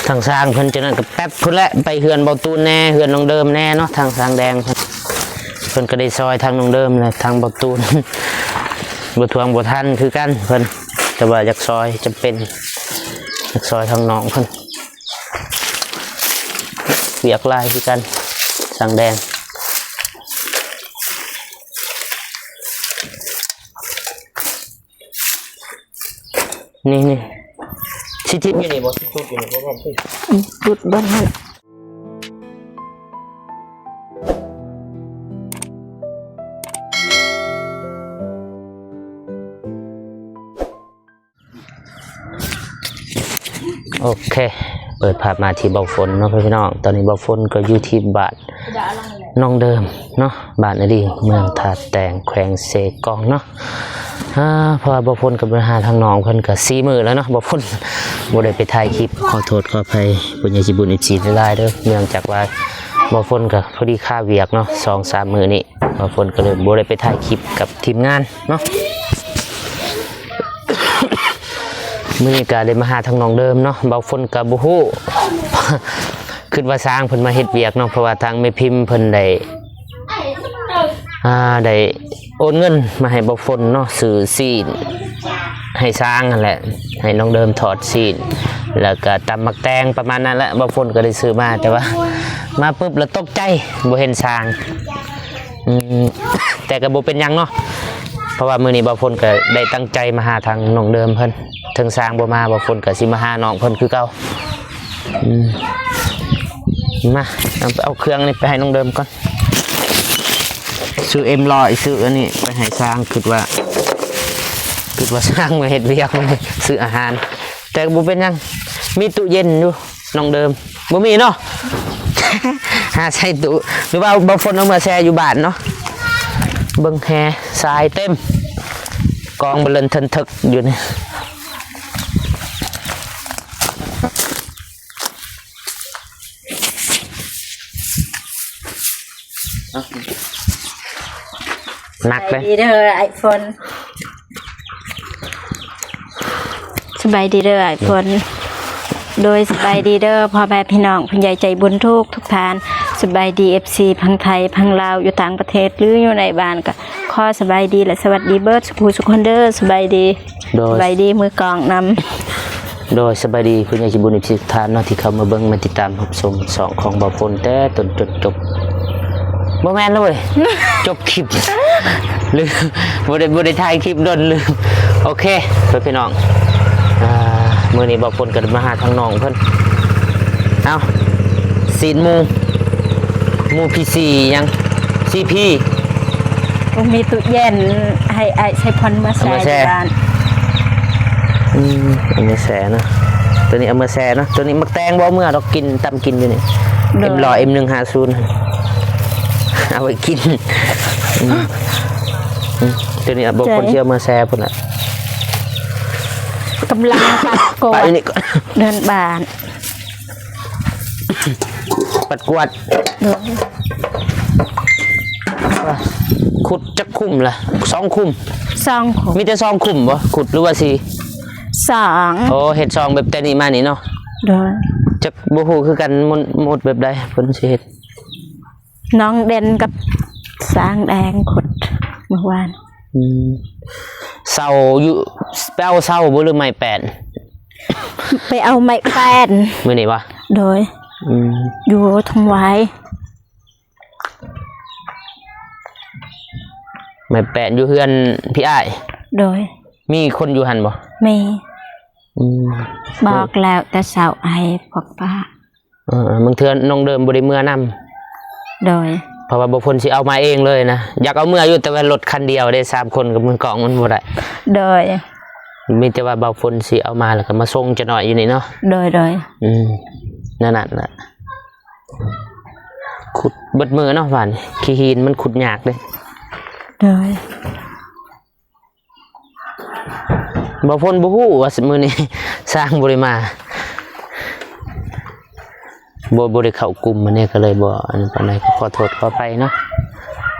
ທາງຊ່າງເພິ່ນຈັ່ງນັ້ນກໍແປັບພຸ້ນແຫຼະ ໄປເຮືອນເບົາຕູນແດ່ ເຮືອນນ້ອງເດີມແດ່ເນາະ ທາງຊ່າງແດງເພິ່ນ ເພິ່ນກໍໄດ້ຊ່ອຍທາງນ້ອງເດີມ ແລະ ທາງເບົາຕູນ ບໍ່ທວງບໍ່ທັນຄືກັນເພິ່ນ ແຕ່ວ່າຢາກຊ່ອຍ ຈຳເປັນ ຢາກຊ່ອຍທາງນ້ອງເພິ່ນ ວຽກຫຼາຍຄືກັນ ຊ່າງແດງ. ນີ້ ນີ້ ຊິຕິດຢູ່ນີ້ບໍ່? ຊິຈຸດຢູ່ນີ້ບໍ່? ອືມ ຈຸດບ່ອນຫັ້ນ. ໂອເຄ ເປີດພາບມາທີ່ເບົາຝົນເນາະ ພີ່ນ້ອງ. ຕອນນີ້ເບົາຝົນກໍຢູ່ທີ່ບ້ານນ້ອງເດີມເນາະ ບ້ານນາດີ ເມືອງທ່າແຕງ ແຂວງເຊກອງເນາະ. ອາ ເພາະວ່າເບົາຝົນກໍໄປຫາທາງນ້ອງເພິ່ນກໍສີ່ມື້ແລ້ວເນາະ ເບົາຝົນບໍ່ໄດ້ໄປຖ່າຍຄລິບ. ຂໍໂທດຂໍອະໄພຜູ້ໃຫຍ່ໃຈບຸນ ເອັຟຊີ ຫຼາຍໆເດີ ເນື່ອງຈາກວ່າເບົາຝົນກໍພໍດີຄາວຽກເນາະ ສອງສາມມື້ນີ້ ເບົາຝົນກໍເລີຍບໍ່ໄດ້ໄປຖ່າຍຄລິບກັບທີມງານເນາະ. ມື້ນີ້ກໍໄດ້ມາຫາທາງນ້ອງເດີມເນາະ ເບົາຝົນກໍບໍ່ຮູ້ ຄິດວ່າຊ່າງເພິ່ນມາເຮັດວຽກເນາະ ເພາະວ່າທາງແມ່ພິມເພິ່ນໄດ້ ອ່າ ໄດ້ໂອນເງິນມາໃຫ້ເບົາຝົນເນາະ ຊື້ຊີ້ນໃຫ້ຊ່າງຫັ້ນແຫຼະ ໃຫ້ນ້ອງເດີມທອດຊີ້ນ ແລ້ວກໍຕຳໝາກແຕງປະມານນັ້ນແຫຼະ. ເບົາຝົນກໍໄດ້ຊື້ມາ ແຕ່ວ່າມາປຶບແລ້ວຕົກໃຈ ບໍ່ເຫັນຊ່າງ ອືມ ແຕ່ກໍບໍ່ເປັນຫຍັງເນາະ ເພາະວ່າມື້ນີ້ເບົາຝົນກໍໄດ້ຕັ້ງໃຈມາຫາທາງນ້ອງເດີມເພິ່ນ ເຖິງຊ່າງບໍ່ມາ ເບົາຝົນກໍຊິມາຫານ້ອງເພິ່ນຄືເກົ່າ. ອືມ ມາ ເອົາ ເອົາເຄື່ອງນີ້ໄປໃຫ້ນ້ອງເດີມກ່ອນ ຊື້ເອັມຮ້ອຍ ຊື້ອັນນີ້ໄປໃຫ້ຊ່າງ ຄິດວ່າ ຄິດວ່າຊ່າງມາເຮັດວຽກ ຊື້ອາຫານ ແຕ່ກໍບໍ່ເປັນຫຍັງ ມີຕູ້ເຢັນຢູ່. ນ້ອງເດີມ ບໍ່ມີເນາະ ຫາໃສ່ຕູ້ ຫຼືວ່າເບົາຝົນເອົາເມືອແຊ່ຢູ່ບ້ານເນາະ. ເບິ່ງແຮ່ຊາຍເຕັມກອງ ເບິ່ງເລີນເທິນເທິກຢູ່ນີ້. ໜັກເດ້ ສະບາຍດີເດີອ້າຍຝົນ. ສະບາຍດີເດີອ້າຍຝົນ. ໂດຍ ສະບາຍດີເດີພໍ່ແມ່ພີ່ນ້ອງ ຜູ້ໃຫຍ່ໃຈບຸນທຸກໆທ່ານ. ສະບາຍດີເອັຟຊີ ຝັ່ງໄທ ຝັ່ງລາວ ຢູ່ຕ່າງປະເທດ ຫຼື ຢູ່ໃນບ້ານ ກໍຂໍສະບາຍດີ ແລະ ສະຫວັດດີເບິດສູ່ຜູ້ສູ່ຄົນເດີ. ສະບາຍດີ. ໂດຍ ສະບາຍດີມືກອງນຳ. ໂດຍ ສະບາຍດີຜູ້ໃຫຍ່ໃຈບຸນ ເອັຟຊີ ທຸກທ່ານເນາະ ທີ່ເຂົ້າມາເບິ່ງ ມາຕິດຕາມຮັບຊົມຊ່ອງຂອງເບົາຝົນແຕ່ຕົ້ນຈົນຈົບ. ບໍ່ແມ່ນແລ້ວເວີຍ ຈົບຄລິບ ລືມ ບໍ່ໄດ້ ບໍ່ໄດ້ຖ່າຍຄລິບດົນ ລືມ. ໂອເຄ ເພື່ອນພີ່ນ້ອງ ອ່າ ມື້ນີ້ເບົາຝົນກໍໄດ້ມາຫາທາງນ້ອງເພິ່ນ. ເອົ້າ ຊີ້ນໝູ ໝູ ພີຊີ ຫຍັງ ຊີພີ ບໍ່ມີຕູ້ເຢັນ ໃຫ້ອ້າຍໄຊພອນມາແຊ່ ເອົາມາແຊ່ຢູ່ບ້ານ. ອືມ ເອົາມາແຊ່ເນາະ ໂຕນີ້ເອົາມາແຊ່ເນາະ. ໂຕນີ້ໝາກແຕງບໍ່ເອົາເມືອດອກ ກິນ ຕຳກິນຢູ່ນີ້. ໂດຍ ເອັມຮ້ອຍ ເອັມໜຶ່ງຫ້າສູນ ເອົາໄວ້ກິນ. ອືມ ອືມ ໂຕນີ້ບໍ່ ໃຈ ຄົນຊິເອົາມາແຊ່ພຸ້ນລະ ກຳລັງຕັດກວາດ ປະຢູ່ນີ້ກ່ອນ ເດີນບ້ານ. ປັດກວາດ ໂດຍ ຂຸດຈັກຂຸມລະ? ສອງຂຸມ ສອງຂຸມ. ມີແຕ່ສອງຂຸມບໍ່? ຂຸດຫຼືວ່າສີ່? ສອງ. ໂອ້ ເຮັດຊ່ອງແບບແຕ່ນີ້ມານີ້ເນາະ. ໂດຍ ຈັກ ບໍ່ຮູ້ຄືກັນ ໝົດ ໝົດແບບໃດເພິ່ນຊິເຮັດ. ນ້ອງເດັ່ນກັບຊ່າງແດງຂຸດມື້ວານ. ອືມ ເສົາຢູ່ ໄປເອົາເສົາບໍ່ ຫຼືໄມ້ແປ້ນ? ໄປເອົາໄມ້ແປ້ນ. ມື້ນີ້ບໍ່? ໂດຍ ອືມ ຢູ່ທົ່ງຫວາຍ. ໄມ້ແປ້ນຢູ່ເຮືອນພີ່ອ້າຍ? ໂດຍ ມີຄົນຢູ່ຫັ້ນບໍ່? ມີ. ອືມ ບອກແລ້ວແຕ່ເຊົ້າໃຫ້ພວກປ້າ. ເອີ ບາງເທື່ອນ້ອງເດີມບໍ່ໄດ້ເມືອນຳ. ໂດຍ ເພາະວ່າບໍ່ພົນຊິເອົາມາເອງເລີຍນະ. ຢາກເອົາເມືອຢູ່ ແຕ່ວ່າລົດຄັນດຽວເດ້ ສາມຄົນກໍມືກອງມັນບໍ່ໄດ້. ໂດຍ ມີແຕ່ວ່າບ່າວຝົນຊິເອົາມາ ແລ້ວກໍມາສົ່ງຈັກໜ້ອຍຢູ່ນີ້ເນາະ. ໂດຍ ໂດຍ ອືມ ນັ້ນ ນັ້ນລະ ຂຸດເບິດມື້ເນາະ ຫວານ ຂີ້ຫີນມັນຂຸດຍາກເດ້. ໂດຍ ບ່າວຝົນບໍ່ຮູ້ວ່າມື້ນີ້ຊ່າງບໍ່ໄດ້ມາ ບໍ່ ບໍ່ໄດ້ເຂົ້າກຸ່ມມື້ນີ້ ກໍເລີຍບໍ່ອັນນັ້ນປານໃດ ກໍຂໍໂທດຂໍອະໄພເນາະ.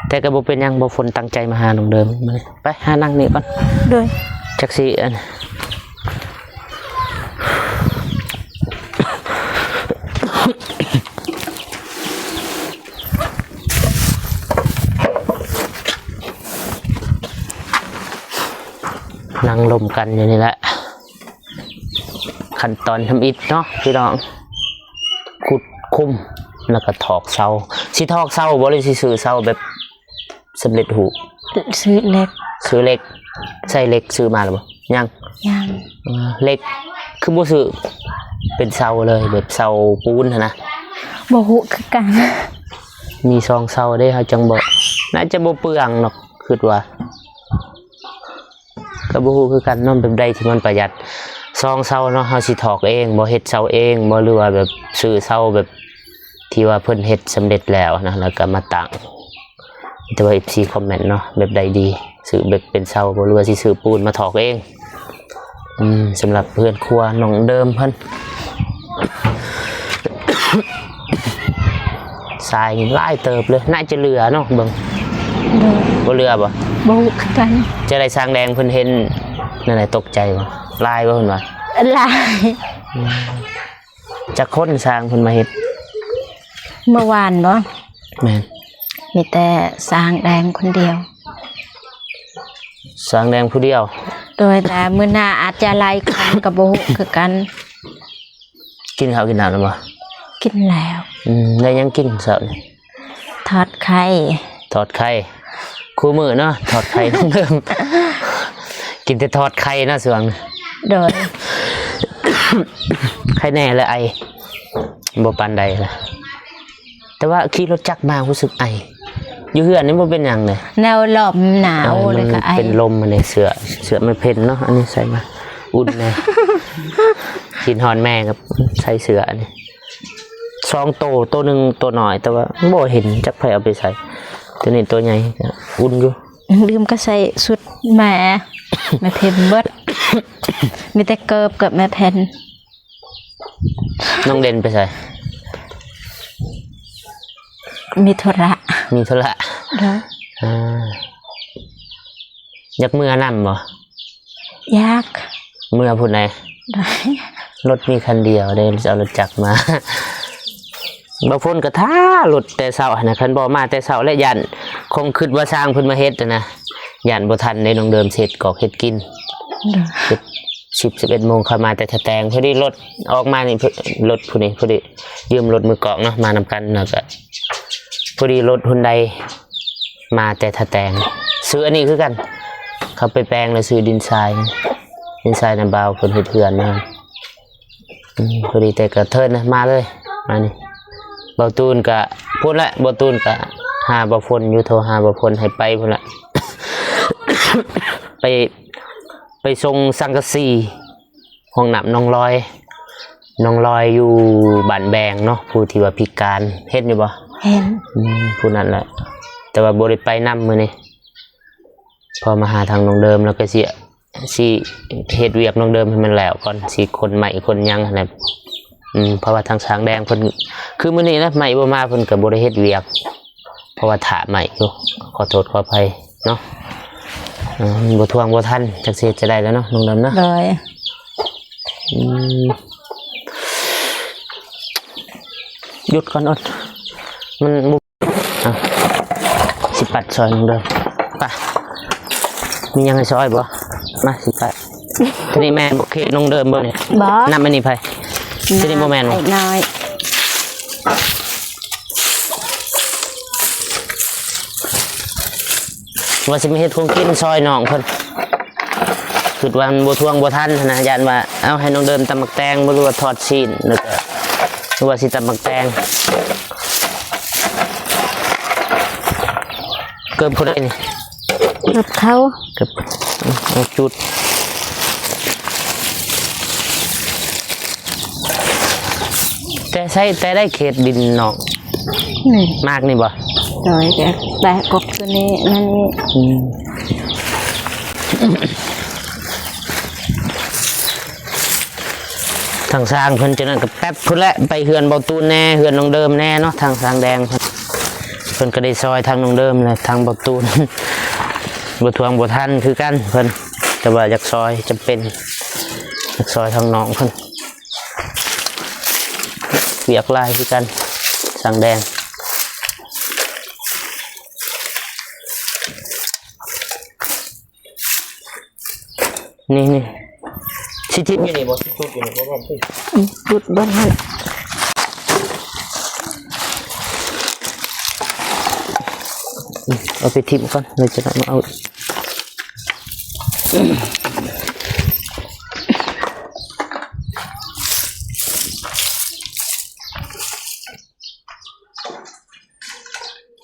ແຕ່ກໍບໍ່ເປັນຫຍັງ ບ່າວຝົນຕັ້ງໃຈມາຫານ້ອງເດີມມື້ນີ້. ໄປຫານັ່ງນີ້ກ່ອນ. ໂດຍ ຈັກຊິອັນ ນັ່ງລົມກັນຢູ່ນີ້ແຫຼະ. ຂັ້ນຕອນທຳອິດເນາະພີ່ນ້ອງ ຂຸດຂຸມ ແລ້ວກໍຖອກເສົາ. ຊິຖອກເສົາບໍ່ ຫຼືຊິຊື້ເສົາແບບສຳເລັດຮູບ? ຊື້ເຫຼັກ. ຊື້ເຫຼັກ. ໃຊ້ເຫຼັກ ຊື້ມາແລ້ວບໍ່? ຍັງ? ຍັງ. ເອີ ເຫຼັກຄືບໍ່ຊື້ເປັນເສົາເລີຍ ແບບເສົາປູນຫັ້ນນະ? ບໍ່ຮູ້ຄືກັນ. ມີສອງເສົາເດ້ ເຮົາຈັ່ງບໍ່ ໜ້າຈະບໍ່ເປືອງດອກ ຄິດວ່າ. ກໍບໍ່ຮູ້ຄືກັນເນາະ ແບບໃດທີ່ມັນປະຢັດ ສອງເສົາເນາະ. ເຮົາຊິຖອກເອງບໍ່ ເຮັດເສົາເອງບໍ່ ຫຼືວ່າແບບຊື້ເສົາແບບທີ່ວ່າເພິ່ນເຮັດສຳເລັດແລ້ວນະ ແລ້ວກໍມາຕັ້ງ. ແຕ່ວ່າເອັຟຊີຄອມເມັນເນາະ ແບບໃດດີ ຊື້ແບບເປັນເສົາບໍ່ ຫຼືວ່າຊິຊື້ປູນມາຖອກເອງ? ອືມ ສຳລັບເຮືອນຄົວນ້ອງເດີມເພິ່ນ ຊາຍນີ້ຫຼາຍເຕີບເລີຍ ໜ້າຈະເຫຼືອເນາະ ເບິ່ງ. ໂດຍ. ບໍ່ເຫຼືອບໍ່? ບໍ່ຮູ້ຄືກັນ. ຈະໄດ້ຊ່າງແດງເພິ່ນເຫັນແນວໃດ ຕົກໃຈບໍ່? ຫຼາຍບໍ່ເພິ່ນວ່າ? ຫຼາຍ. ອືມ ຈັກຄົນຊ່າງເພິ່ນມາເຮັດ? ເມື່ອວານບໍ່? ແມ່ນ. ມີແຕ່ຊ່າງແດງຄົນດຽວ. ຊ່າງແດງຜູ້ດຽວ? ໂດຍ. ແຕ່ມື້ໜ້າອາດຈະຫຼາຍຄົນ ກໍບໍ່ຮູ້ຄືກັນ. ກິນເຂົ້າກິນນ້ຳແລ້ວບໍ່? ກິນແລ້ວ. ອືມ ໄດ້ຫຍັງກິນເຊົ້ານີ້? ທອດໄຂ່. ທອດໄຂ່ ຄູ່ມື້ເນາະ ທອດໄຂ່ນ້ອງເດີມ ກິນແຕ່ທອດໄຂ່ເນາະຊ່ວງນີ້. ໂດຍ. ໄຄແນ່ແລ້ວ ໄອບໍ່ປານໃດລະ. ແຕ່ວ່າຂີ່ລົດຈັກມາຮູ້ສຶກໄອ ຢູ່ເຮືອນນີ້ບໍ່ເປັນຫຍັງເດ້ ແນວລົມໜາວ ເອີ ແລ້ວກໍໄອ ມັນເປັນລົມຫັ້ນເດ້. ເສື້ອ ເສື້ອໄມ້ເພັນເນາະ ອັນນີ້ໃສ່ມາ ອຸ່ນແນ່. ກິນຮອດແມ່ກໍໃສ່ເສື້ອອັນນີ້ ສອງໂຕ ໂຕໜຶ່ງໂຕນ້ອຍ ແຕ່ວ່າບໍ່ເຫັນຈັກໃຜເອົາໄປໃສ່. ໂຕນີ້ໂຕໃຫຍ່ ອຸ່ນຢູ່. ລືມກໍໃສ່ຊຸດແມ່ ແມ່ເພັນເບິດ ມີແຕ່ເກີບກັບແມ່ເພັນ. ນ້ອງເດັ່ນໄປໃສ? ມີທຸລະ. ມີທຸລະ. ໂດຍ. ອ່າ ຢາກເມືອນຳບໍ່? ຢາກ. ເມືອພຸ້ນໃດ? ໂດຍ. ລົດມີຄັນດຽວເດ້ ເອົາລົດຈັກມາ. ບ່າວຝົນກໍຖ້າລົດແຕ່ເຊົ້າຫັ້ນນະ ຄັນບໍ່ມາແຕ່ເຊົ້າແລ້ວ ຢ້ານ ຄົງຄິດວ່າຊ່າງເພິ່ນມາເຮັດຫັ້ນນະ ຢ້ານບໍ່ທັນເດ້ ນ້ອງເດີມຊິເຮັດກອກເຮັດກິນ. ໂດຍ. ເຮັດ ສິບ ສິບເອັດໂມງ ເຂົ້າມາແຕ່ທ່າແຕງ ພໍດີລົດອອກມານີ້ ລົດຜູ້ນີ້ ພໍດີຢືມລົດມືກອງເນາະ ມານຳກັນ ແລ້ວກໍພໍດີລົດຮຸນໄດ ມາແຕ່ທ່າແຕງ. ຊື້ອັນນີ້ຄືກັນ ເຂົາໄປແປງແລ້ວຊື້ດິນຊາຍ ດິນຊາຍນຳບ່າວເພິ່ນເຮັດເຮືອນນະ. ອືມ ພໍດີແຕ່ກະເທີນນະ ມາເລີຍ ມານີ້. ບ່າວຕູນກະພຸ້ນແຫຼະ ບ່າວຕູນກະຫາບ່າວຝົນຢູ່ ໂທຫາບ່າວຝົນໃຫ້ໄປພຸ້ນແຫຼະ ໄປ ໄປສົ່ງສັງກະສີ ຫ້ອງນ້ຳໜອງລອຍ ໜອງລອຍຢູ່ບ້ານແບງເນາະ ຜູ້ທີ່ວ່າພິການ ເຫັນຢູ່ບໍ່? ເຫັນ. ອືມ ຜູ້ນັ້ນແຫຼະ ແຕ່ວ່າບໍ່ໄດ້ໄປນຳມື້ນີ້ ພໍມາຫາທາງນ້ອງເດີມ ແລ້ວກໍຊິ ຊິເຮັດວຽກນ້ອງເດີມໃຫ້ມັນແລ້ວກ່ອນ ຊິຂົນໄມ້ຂົນຫຍັງຫັ້ນແຫຼະ. ອືມ ເພາະວ່າທາງຊ່າງແດງເພິ່ນ ຄືມື້ນີ້ນະ ໄມ້ບໍ່ມາ ເພິ່ນກໍບໍ່ໄດ້ເຮັດວຽກ ເພາະວ່າຖ້າໄມ້ຢູ່ ຂໍໂທດຂໍອະໄພເນາະ. ເອີ ມັນບໍ່ທວງບໍ່ທັນ ຈັກຊິເຮັດຈັ່ງໃດແລ້ວເນາະ ນ້ອງເດີມເນາະ. ໂດຍ. ອືມ ຢຸດກ່ອນ ອົດ ມັນບໍ່ ອ່ະ ຊິປັດຊອຍນ້ອງເດີມ ໄປ. ມີຫຍັງໃຫ້ຊອຍບໍ່? ມາ ຊິປັດ. ໂຕນີ້ແມ່ນບໍ່ ເຄກນ້ອງເດີມບໍ່ນີ້? ບໍ່. ນ້ຳອັນນີ້ໃຜ? ໂຕນີ້ບໍ່ແມ່ນບໍ່? ນ້ອຍ. ວ່າຊິມາເຮັດຂອງກິນຊອຍນ້ອງເພິ່ນ ຄິດວ່າມັນບໍ່ທວງບໍ່ທັນຫັ້ນນະ ຢ້ານວ່າເອົາໃຫ້ນ້ອງເດີມຕຳໝາກແຕງບໍ່ ຫຼືວ່າທອດຊີ້ນ ແລ້ວກໍ ຫຼືວ່າຊິຕຳໝາກແຕງ. ເກີບຜູ້ໃດນີ້? ເກີບເຂົາ. ເກີບ ເອົາຈຸດ ແຕ່ໃຊ້ ແຕ່ໄດ້ເຂດດິນນອກ ນີ້ ໝາກນີ້ບໍ່? ໂດຍ ແຕ່ ແຕ່ກົກຕົວນີ້ ນັ້ນ. ອືມ ທາງຊ່າງເພິ່ນຈັ່ງນັ້ນກໍແປັບພຸ້ນແຫຼະ ໄປເຮືອນເບົາຕູນແດ່ ເຮືອນນ້ອງເດີມແດ່ເນາະ ທາງຊ່າງແດງເພິ່ນ ເພິ່ນກໍໄດ້ຊ່ອຍທາງນ້ອງເດີມ ແລະ ທາງເບົາຕູນ ບໍ່ທວງບໍ່ທັນຄືກັນເພິ່ນ. ແຕ່ວ່າຢາກຊ່ອຍ ຈຳເປັນ ຢາກຊ່ອຍທາງນ້ອງເພິ່ນ ວຽກຫຼາຍຄືກັນ ຊ່າງແດງ. ນີ້ໆ ຊິຖິ້ມຢູ່ນີ້ບໍ່? ຊິຈຸດຢູ່ນີ້ບໍ່? ອືມ ຈຸດບ່ອນຫັ້ນ ອືມ ເອົາໄປຖິ້ມກ່ອນ ແລ້ວຈະໄດ້ມາເອົາ.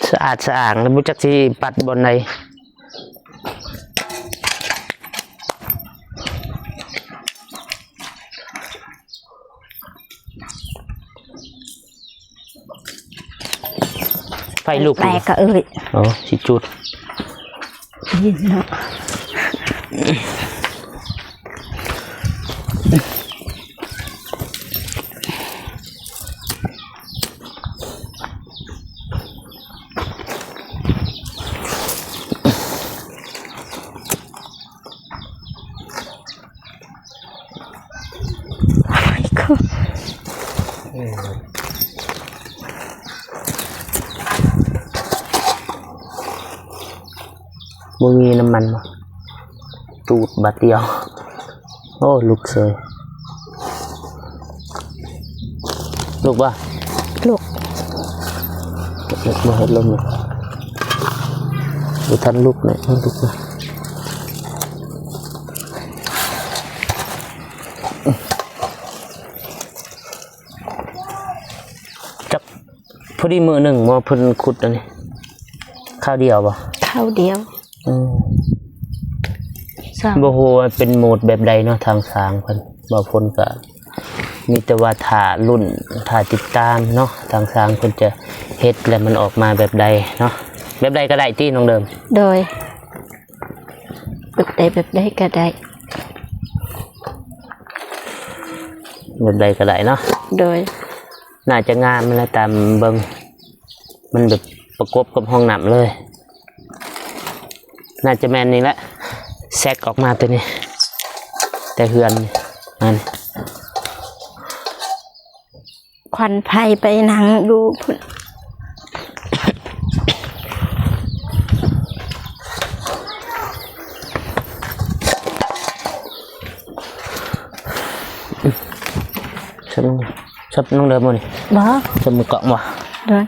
ສະອາດສະອ້າງ ແລ້ວບໍ່ຈັກຊິປັດບ່ອນໃດ. ໄຟລຸກ ແຕກກະເອີຍ. ອໍ ຊິຈຸດ ຍິນເນາະ. ບໍ່ມີນ້ຳມັນບໍ່? ຕູດບາດດຽວ. ໂອ້ ລຸກເສີຍ. ລຸກບໍ່? ລຸກ. ບໍ່ເຮັດລົມ. ບໍ່ທັນລຸກເລີຍ. ລຸກ. ຈັກ ພໍດີມື້ໜຶ່ງບໍ່ເພິ່ນຂຸດອັນນີ້? ຄາວດຽວບໍ່? ຄາວດຽວ. ອືມ ຊ່າງ ບໍ່ຮູ້ວ່າເປັນໂໝດແບບໃດເນາະ ທາງຊ່າງເພິ່ນ. ບ່າວພົນກະມີແຕ່ວ່າຖ້າລຸ້ນ ຖ້າຕິດຕາມເນາະ ທາງຊ່າງເພິ່ນຈະເຮັດ ແລະ ມັນອອກມາແບບໃດເນາະ. ແບບໃດກະໄດ້ຕິນ້ອງເດີມ? ໂດຍ. ແບບໃດ ແບບໃດກະໄດ້ ແບບໃດກະໄດ້ເນາະ. ໂດຍ. ໜ້າຈະງາມແຫຼະ ຕາມເບິ່ງ ມັນແບບປະກົບກັບຫ້ອງນ້ຳເລີຍ. ໜ້າຈະແມ່ນນີ້ແຫຼະ ແຊັກອອກມາໂຕນີ້ ແຕ່ເຮືອນນີ້ ນັ້ນ. ຄວັນໄຟໄປນັ່ງຢູ່ພຸ້ນ. ສັບນ້ອງເດີມບໍ່ນີ້? ບໍ່. ສັບມືກ້ອງບໍ່? ໂດຍ.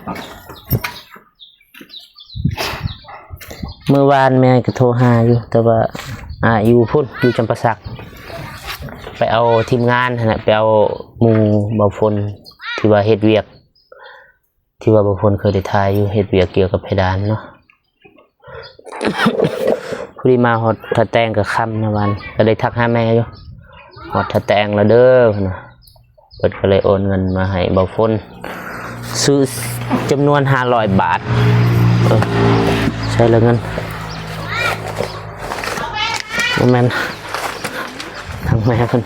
ມື້ວານແມ່ກໍໂທຫາຢູ່ ແຕ່ວ່າອ້າຍຢູ່ພຸ້ນ ຢູ່ຈຳປາສັກ ໄປເອົາທີມງານຫັ້ນແຫຼະ ໄປເອົາໝູ່ບ່າວຝົນ ທີ່ວ່າເຮັດວຽກ ທີ່ວ່າບ່າວຝົນເຄີຍໄດ້ຖ່າຍຢູ່ ເຮັດວຽກກ່ຽວກັບເພດານເນາະ. ພໍດີມາຮອດທ່າແຕງກໍຄ່ຳນະ ວານກໍໄດ້ທັກຫາແມ່ຢູ່ ຮອດທ່າແຕງແລ້ວເດີ ເພິ່ນວ່າ. ເພິ່ນກໍເລີຍໂອນເງິນມາໃຫ້ບ່າວຝົນ ຊື້ຈຳນວນຫ້າຮ້ອຍບາດ. ເອີ ໃຊ້ລະເງິນ ບໍ່ແມ່ນ ທາງແມ່ເພິ່ນ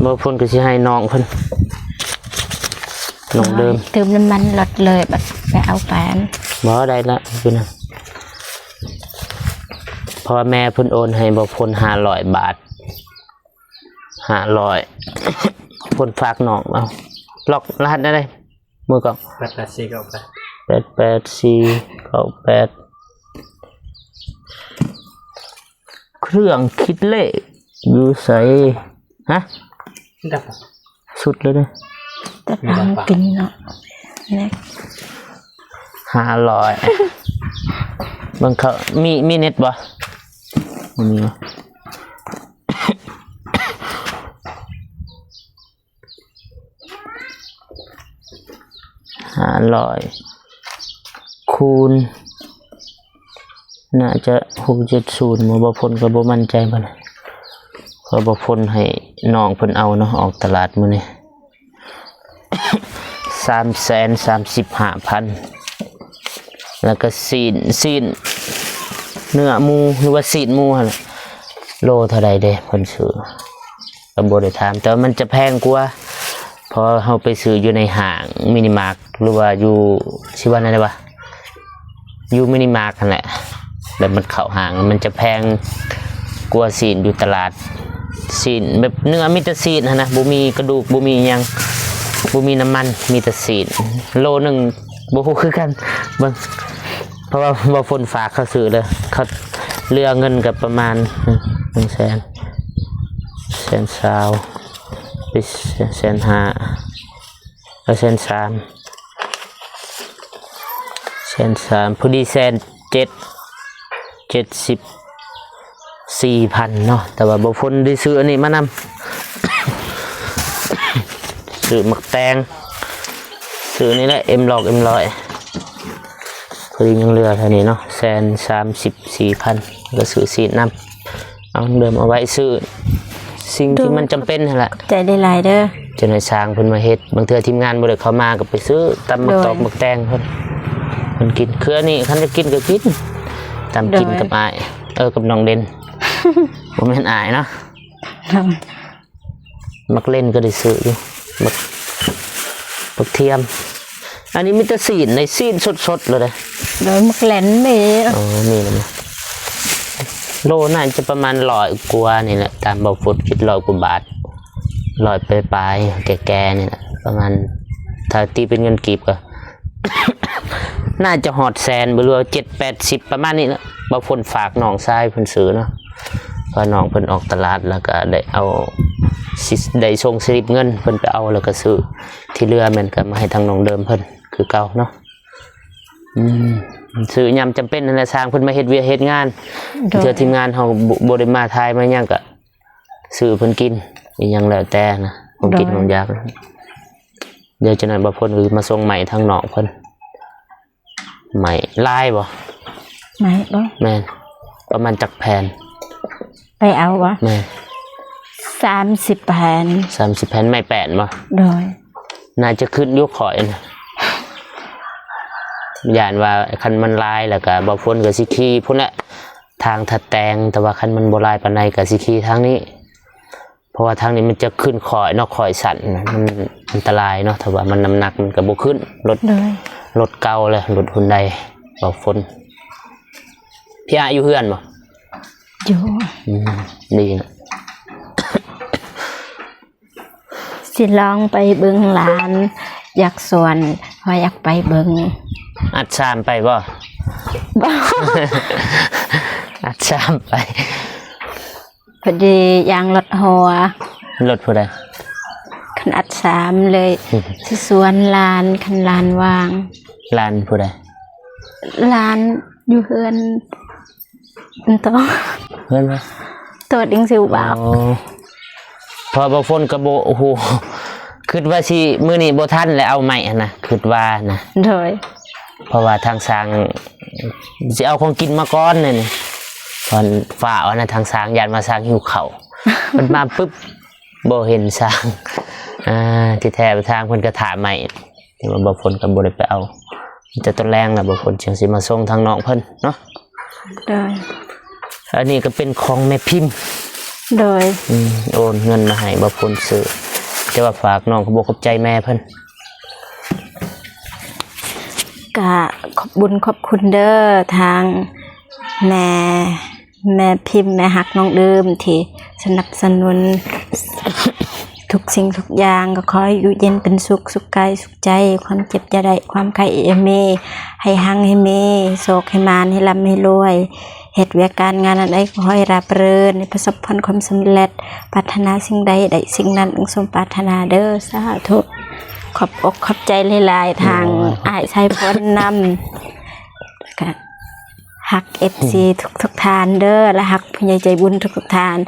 ບ່າວຝົນກໍຊິໃຫ້ນ້ອງເພິ່ນ ນ້ອງເດີມ ເຕີມນ້ຳມັນລົດເລີຍ ບັດໄປເອົາປານ ບໍ່ໄດ້ລະ ເປັນຫຍັງ? ເພາະວ່າແມ່ເພິ່ນໂອນໃຫ້ບ່າວຝົນຫ້າຮ້ອຍບາດ. ຫ້າຮ້ອຍ ເພິ່ນຝາກນ້ອງເອົາ ລັອກລະຫັດແນວໃດ? ມືກ້ອງ ແປດແປດສີ່ເກົ້າແປດ ແປດແປດສີ່ເກົ້າແປດ. ເຄື່ອງຄິດເລກຢູ່ໃສ? ຮະ? ດັບ ສຸດເລີຍເດ້ ແຕ່ປາງກິນເນາະ ແນກ ຫ້າຮ້ອຍ ເບິ່ງເຂົາ ມີ ມີເນັດບໍ່? ບໍ່ມີ. ຫ້າຮ້ອຍ ຄູນ ໜ້າຈະຫົກເຈັດສູນ ບໍ່ ບ່າວຝົນກໍບໍ່ໝັ້ນໃຈປານໃດ ເພາະບ່າວຝົນໃຫ້ນ້ອງເພິ່ນເອົາເນາະ ອອກຕະຫຼາດມື້ນີ້ ສາມແສນສາມສິບຫ້າພັນ ແລ້ວກໍຊີ້ນ ຊີ້ນເນື້ອໝູ ຫຼືວ່າຊີ້ນໝູຫັ້ນແຫຼະ ໂລເທົ່າໃດເດ ເພິ່ນຊື້ ກໍບໍ່ໄດ້ຖາມ ແຕ່ວ່າມັນຈະແພງກວ່າ ເພາະເຮົາໄປຊື້ຢູ່ໃນຫ້າງມິນິມາກ ຫຼືວ່າຢູ່ ຊິວ່າແນວໃດວະ ຢູ່ມິນິມາກຫັ້ນແຫຼະ ແບບມັນເຂົ້າຫ້າງ ມັນຈະແພງກວ່າຊີ້ນຢູ່ຕະຫຼາດ ຊີ້ນແບບເນື້ອມີແຕ່ຊີ້ນຫັ້ນນະ ບໍ່ມີກະດູກ ບໍ່ມີຫຍັງ ບໍ່ມີນ້ຳມັນ ມີແຕ່ຊີ້ນ ໂລໜຶ່ງບໍ່ຮູ້ຄືກັນ ເບິ່ງ ເພາະວ່າບໍ່ຝົນຝາກເຂົາຊື້ເດີ ເຂົາເຫຼືອເງິນກໍປະມານໜຶ່ງແສນ ແສນຊາວ ແສນຫ້າ ເອົາແສນສາມ ແສນສາມ ພໍດີແສນເຈັດ ເຈັດສິບສີ່ພັນເນາະ ແຕ່ວ່າບໍ່ຝົນໄດ້ຊື້ອັນນີ້ມານຳ ຊື້ໝາກແຕງ ຊື້ນີ້ແຫຼະ ເອັມລັອກ ເອັມຮ້ອຍ ພໍດີຍັງເຫຼືອເທົ່ານີ້ເນາະ ແສນສາມສິບສີ່ພັນ ແລ້ວຊື້ຊີ້ນນຳ ເອົາເດີມເອົາໄວ້ຊື້ສິ່ງທີ່ມັນຈຳເປັນຫັ້ນລະ ຂອບໃຈຫຼາຍໆເດີ ຈະໃຫ້ຊ່າງເພິ່ນມາເຮັດ ບາງເທື່ອທີມງານບໍ່ໄດ້ເຂົ້າມາກໍໄປຊື້ຕຳໝາກຕອກໝາກແຕງເພິ່ນ ເພິ່ນກິນ ຄືອັນນີ້ຄັນຈະກິນກໍກິນ ຕຳກິນກັບອ້າຍ ເອີ ກັບນ້ອງເດັ່ນ ບໍ່ແມ່ນອ້າຍເນາະ ໝາກເລັ່ນກໍໄດ້ຊື້ຢູ່ ໝາກ ໝາກທຽມ ອັນນີ້ມີແຕ່ຊີ້ນໃດ ຊີ້ນສົດໆເລີຍເດ້ ໂດຍ ໝາກແລ່ນມີ ອໍ ມີແລ້ວ ໂລໜ້າຈະປະມານຮ້ອຍກວ່ານີ້ແຫຼະ ຕາມບໍ່ຝົນຄິດຮ້ອຍກວ່າບາດ ຮ້ອຍປາຍໆ ແກ່ໆນີ້ແຫຼະ ປະມານ ຖ້າຕີເປັນເງິນກີບກໍ ໜ້າຈະຮອດແສນບໍ່ ຫຼືວ່າເຈັດແປດສິບ ປະມານນີ້ແຫຼະ ບໍ່ຝົນຝາກນ້ອງຊາຍເພິ່ນຊື້ເນາະ ເພາະນ້ອງເພິ່ນອອກຕະຫຼາດ ແລ້ວກໍໄດ້ເອົາ ໄດ້ສົ່ງສະລິບເງິນເພິ່ນໄປເອົາ ແລ້ວກໍຊື້ ທີ່ເຫຼືອແມ່ນກໍມາໃຫ້ທາງນ້ອງເດີມເພິ່ນຄືເກົ່າເນາະ ອືມ ຊື້ຍາມຈຳເປັນຫັ້ນແຫຼະ ຊ່າງເພິ່ນມາເຮັດວຽກເຮັດງານ ເທື່ອທີມງານເຮົາບໍ່ ບໍ່ໄດ້ມາຖ່າຍມາຫຍັງກໍຊື້ເພິ່ນກິນ ອີຫຍັງແລ້ວແຕ່ນະ ຂອງກິນຂອງຢາກ ດຽວຈັກໜ້ອຍບໍ່ຝົນກໍຊິມາສົ່ງໄມ້ທາງນ້ອງເພິ່ນ ໄມ້ຫຼາຍບໍ່? ໄມ້ບໍ່? ແມ່ນ ປະມານຈັກແຜ່ນ? ໄປເອົາບໍ່? ແມ່ນ ສາມສິບແຜ່ນ ສາມສິບແຜ່ນ ໄມ້ແປ້ນບໍ່? ໂດຍ ໜ້າຈະຂຶ້ນຢູ່ຂ້ອຍນະ ຢ້ານວ່າຄັນມັນຫຼາຍແລ້ວກໍບໍ່ຝົນກໍຊິຂີ່ພຸ້ນແຫຼະ ທາງທາດແຕງ ແຕ່ວ່າຄັນມັນບໍ່ຫຼາຍປານໃດກໍຊິຂີ່ທາງນີ້ ເພາະວ່າທາງນີ້ມັນຈະຂຶ້ນຂ້ອຍເນາະ ຂ້ອຍຊັນ ມັນອັນຕະລາຍເນາະ ຖ້າວ່າມັນນ້ຳໜັກມັນກໍບໍ່ຂຶ້ນ ລົດ ໂດຍ ລົດເກົ່າແຫຼະ ລົດຮຸນໄດ ເບົາຝົນ ພີ່ອ້າຍຢູ່ເຮືອນບໍ່? ຢູ່ ອືມ ດີນະ ຊິລອງໄປເບິ່ງຫຼານ ຢາກຊວນ ວ່າຢາກໄປເບິ່ງ ອັດສາມໄປບໍ່? ບໍ່ ອັດສາມໄປ ພໍດີຢາງລົດຮົ່ວ ລົດຜູ້ໃດ? ຄັນອັດສາມເລີຍ ຊິຊວນຫຼານ ຄັນຫຼານວ່າງ ຫຼານຜູ້ໃດ? ຫຼານຢູ່ເຮືອນ ໂຕ ເຮືອນໃຜ? ໂຕດິງຊິວບ່າວ ອໍ ເພາະວ່າເບົາຝົນກໍບໍ່ຮູ້ ຄິດວ່າຊິ ມື້ນີ້ບໍ່ທັນແລ້ວເອົາໄມ້ຫັ້ນນະ ຄິດວ່ານະ ໂດຍ ເພາະວ່າທາງຊ່າງຊິເອົາຂອງກິນມາກ່ອນນີ້ ຕອນຟ້າວນະ ທາງຊ່າງຢ້ານວ່າຊ່າງຫິວເຂົ້າ ມັນມາປຶບ ບໍ່ເຫັນຊ່າງ ອ່າ ທີ່ແທ້ທາງເພິ່ນກໍຖ້າໄມ້ ແຕ່ວ່າເບົາຝົນກໍບໍ່ໄດ້ໄປເອົາ ມີແຕ່ຕອນແລງລະເບົາຝົນຈຶ່ງຊິມາສົ່ງທາງນ້ອງເພິ່ນເນາະ ໂດຍ ອັນນີ້ກໍເປັນຂອງແມ່ພິມ ໂດຍ ອືມ ໂອນເງິນມາໃຫ້ເບົາຝົນຊື້ ແຕ່ວ່າຝາກນ້ອງຂອບອົກຂອບໃຈແມ່ເພິ່ນ ກະຂອບບຸນຂອບຄຸນເດີ ທາງແມ່ ແມ່ພິມ ແມ່ຮັກນ້ອງເດີມ ທີ່ສະໜັບສະໜູນທຸກສິ່ງທຸກຢ່າງ ກໍຂໍໃຫ້ຢູ່ເຢັນເປັນສຸກ ສຸກກາຍສຸກໃຈ ຄວາມເຈັບຢ່າໄດ້ ຄວາມໄຂ້ຢ່າມີ ໃຫ້ຮັ່ງໃຫ້ມີ ໂຊກໃຫ້ໝານ ໃຫ້ລ່ຳໃຫ້ລວຍ ເຮັດວຽກການງານອັນໃດກໍຂໍໃຫ້ລາບເລີນ ໃຫ້ປະສົບຜົນຄວາມສຳເລັດ ປາດຖະໜາສິ່ງໃດໄດ້ສິ່ງນັ້ນ ດັ່ງສົມປາດຖະໜາເດີ ສາທຸ ຂອບອົກຂອບໃຈຫຼາຍໆ ທາງ ໂອ້ຍ ອ້າຍໄຊພົນນຳ ກະ ຮັກເອັຟຊີ ອືມ ທຸກໆທ່ານເດີ ແລະ ຮັກຜູ້ໃຫຍ່ໃຈບຸນທຸກໆທ່ານ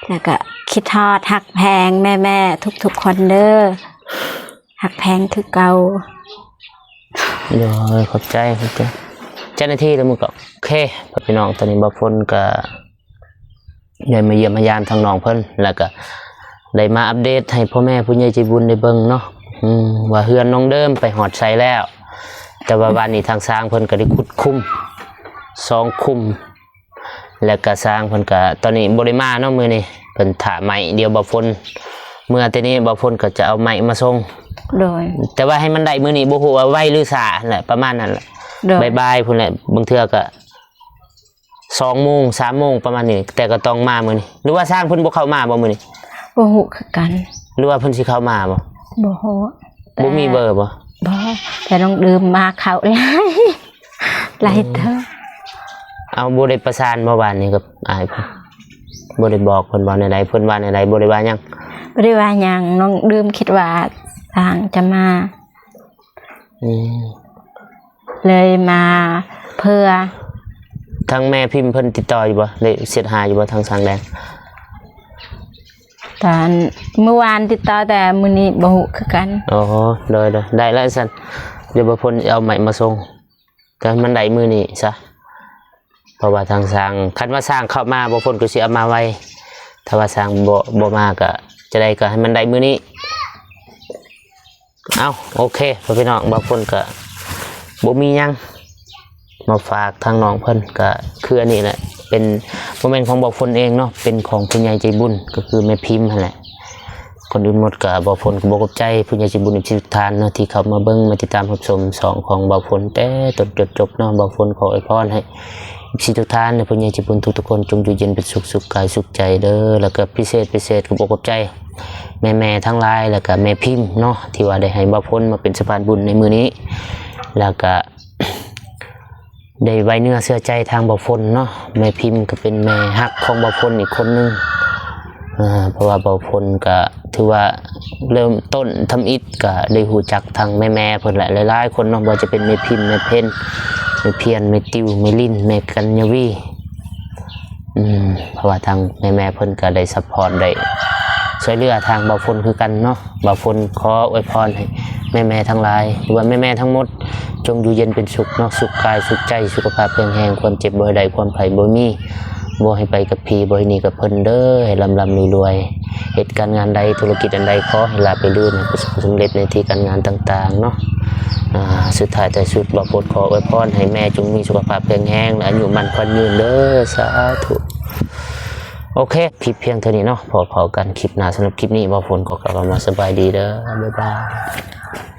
ແລ້ວກະຄິດຮອດຮັກແພງແມ່ໆທຸກໆຄົນເດີ ຮັກແພງຄືເກົ່າ ໂດຍ ຂອບໃຈ ຂອບໃຈ ເຈົ້າໜ້າທີ່ລະມື້ກໍໂອເຄ ພໍ່ພີ່ນ້ອງ ຕອນນີ້ເບົາຝົນກະ ໄດ້ມາຢ້ຽມມາຢາມທາງນ້ອງເພິ່ນ ແລ້ວກະໄດ້ມາອັບເດດໃຫ້ພໍ່ແມ່ຜູ້ໃຫຍ່ໃຈບຸນໄດ້ເບິ່ງເນາະ ອືມ ວ່າເຮືອນນ້ອງເດີມໄປຮອດໃສແລ້ວ ແຕ່ວ່າວານນີ້ທາງຊ່າງເພິ່ນກໍໄດ້ຂຸດຂຸມສອງຂຸມ ແລ້ວກະຊ່າງເພິ່ນກະ ຕອນນີ້ບໍ່ໄດ້ມາເນາະ ມື້ນີ້ເພິ່ນຖ້າໄມ້ ດຽວເບົາຝົນເມືອແຕ່ນີ້ ເບົາຝົນກໍຈະເອົາໄມ້ມາສົ່ງ ໂດຍ ແຕ່ວ່າໃຫ້ມັນໄດ້ມື້ນີ້ ບໍ່ຮູ້ວ່າໄວຫຼືຊ້າຫັ້ນແຫຼະ ປະມານນັ້ນແຫຼະ ໂດຍ ບ່າຍໆພຸ້ນແຫຼະ ບາງເທື່ອກໍ ສອງໂມງ ສາມໂມງປະມານນີ້ ແຕ່ກໍຕ້ອງມາມື້ນີ້ ຫຼືວ່າຊ່າງເພິ່ນບໍ່ເຂົ້າມາບໍ່ມື້ນີ້? ບໍ່ຮູ້ຄືກັນ ຫຼືວ່າເພິ່ນຊິເຂົ້າມາບໍ່? ບໍ່ຮູ້ ບໍ່ມີເບີບໍ່? ບໍ່ ແຕ່ນ້ອງດື່ມມາເຂົ້າຫຼາຍ ຫຼາຍເຕີບ. ເອົາ ບໍ່ໄດ້ປະສານບໍ່ວານນີ້ກັບອ້າຍເພິ່ນ? ບໍ່ໄດ້ບອກເພິ່ນເວົ້າແນວໃດ? ເພິ່ນວ່າແນວໃດ? ບໍ່ໄດ້ວ່າຫຍັງ? ບໍ່ໄດ້ວ່າຫຍັງ ນ້ອງດື່ມຄິດວ່າຊ່າງຈະມາ ອືມ ເລີຍມາເພື່ອ. ທາງແມ່ພິມເພິ່ນຕິດຕໍ່ຢູ່ບໍ່? ໄດ້ເຊັດຫາຢູ່ບໍ່ທາງຊ່າງແດງ? ຕອນມື້ວານຕິດຕໍ່ ແຕ່ມື້ນີ້ບໍ່ຮູ້ຄືກັນ. ອໍ ໂດຍໆ ໄດ້ແລ້ວຊັ້ນ ດຽວບ່າວພົນເອົາໄມ້ມາສົ່ງ ກໍໃຫ້ມັນໄດ້ມື້ນີ້ຊະ ເພາະວ່າທາງຊ່າງ ຄັນວ່າຊ່າງເຂົ້າມາ ບ່າວພົນກໍຊິເອົາມາໄວ ຖ້າວ່າຊ່າງບໍ່ ບໍ່ມາກໍຈະໄດ້ ກໍໃຫ້ມັນໄດ້ມື້ນີ້. ເອົ້າ ໂອເຄ ພໍ່ພີ່ນ້ອງ ບ່າວພົນກໍບໍ່ມີຫຍັງມາຝາກທາງນ້ອງເພິ່ນ ກໍຄືອັນນີ້ແຫຼະ ເປັນ ບໍ່ແມ່ນຂອງບ່າວພົນເອງເນາະ ເປັນຂອງຜູ້ໃຫຍ່ໃຈບຸນ ກໍຄືແມ່ພິມຫັ້ນແຫຼະ. ກ່ອນອື່ນໝົດກໍບ່າວພົນກໍຂໍຂອບໃຈຜູ້ໃຫຍ່ໃຈບຸນ ເອັຟຊີ ທຸກທ່ານເນາະ ທີ່ເຂົ້າມາເບິ່ງ ມາຕິດຕາມຮັບຊົມຊ່ອງຂອງບ່າວພົນແຕ່ຕົ້ນຈົນຈົບເນາະ. ບ່າວພົນຂໍອວຍພອນໃຫ້ ເອັຟຊີ ທຸກທ່ານ ແລະ ຜູ້ໃຫຍ່ໃຈບຸນທຸກໆຄົນ ຈົ່ງຢູ່ເຢັນເປັນສຸກ ສຸກກາຍສຸກໃຈເດີ. ແລ້ວກໍພິເສດ ພິເສດ ກໍຂໍຂອບໃຈແມ່ໆທັງຫຼາຍ ແລ້ວກໍແມ່ພິມເນາະ ທີ່ວ່າໄດ້ໃຫ້ບ່າວພົນມາເປັນສະພານບຸນໃນມື້ນີ້ ແລ້ວກໍ ໄດ້ໄວ້ເນື້ອເຊື່ອໃຈທາງບ່າວພົນເນາະ. ແມ່ພິມກໍເປັນແມ່ຮັກຂອງບ່າວພົນອີກຄົນໜຶ່ງ ເພາະວ່າບ່າວພົນກໍຖືວ່າເລີ່ມຕົ້ນທຳອິດກໍໄດ້ຮູ້ຈັກທາງແມ່ໆເພິ່ນແຫຼະ ຫຼາຍໆຄົນເນາະ ບໍ່ວ່າຈະເປັນແມ່ພິມ ແມ່ເພັນ ແມ່ພຽນ ແມ່ຕິວ ແມ່ລິນ ແມ່ກັນຍາວີ ອືມ ເພາະວ່າທາງແມ່ໆເພິ່ນກໍໄດ້ຊັບພອດ ໄດ້ຊ່ວຍເຫຼືອທາງບ່າວພົນຄືກັນເນາະ. ບ່າວພົນຂໍອວຍພອນໃຫ້ແມ່ໆທັງຫຼາຍ ຫຼືວ່າແມ່ໆທັງໝົດ ຈົ່ງຢູ່ເຢັນເປັນສຸກເນາະ ສຸກກາຍສຸກໃຈ ສຸຂະພາບແຂງແຮງ ຄວາມເຈັບບໍ່ໃຫ້ໄດ້ ຄວາມໄຂ້ບໍ່ມີ ບໍ່ໃຫ້ໄປກັບຜີ ບໍ່ໃຫ້ໜີກັບເພິ່ນເດີ ໃຫ້ລ່ຳໆລວຍໆ ເຮັດການງານໃດ ທຸລະກິດອັນໃດ ຂໍໃຫ້ລາບໄປລື່ນ ໃຫ້ປະສົບຜົນສຳເລັດໃນທີ່ການງານຕ່າງໆເນາະ. ອາ ສຸດທ້າຍທ້າຍສຸດ ບ່າວພົນຂໍອວຍພອນໃຫ້ແມ່ຈົ່ງມີສຸຂະພາບແຂງແຮງ ແລະ ອາຍຸໝັ້ນຂວັນຍືນເດີ ສາທຸ. ໂອເຄ ຄລິບພຽງເທົ່ານີ້ເນາະ ພໍ້ພໍ້ກັນຄລິບໜ້າ. ສຳລັບຄລິບນີ້ ບ່າວພົນຂໍກ່າວຄຳວ່າສະບາຍດີເດີ ບາຍບາຍ.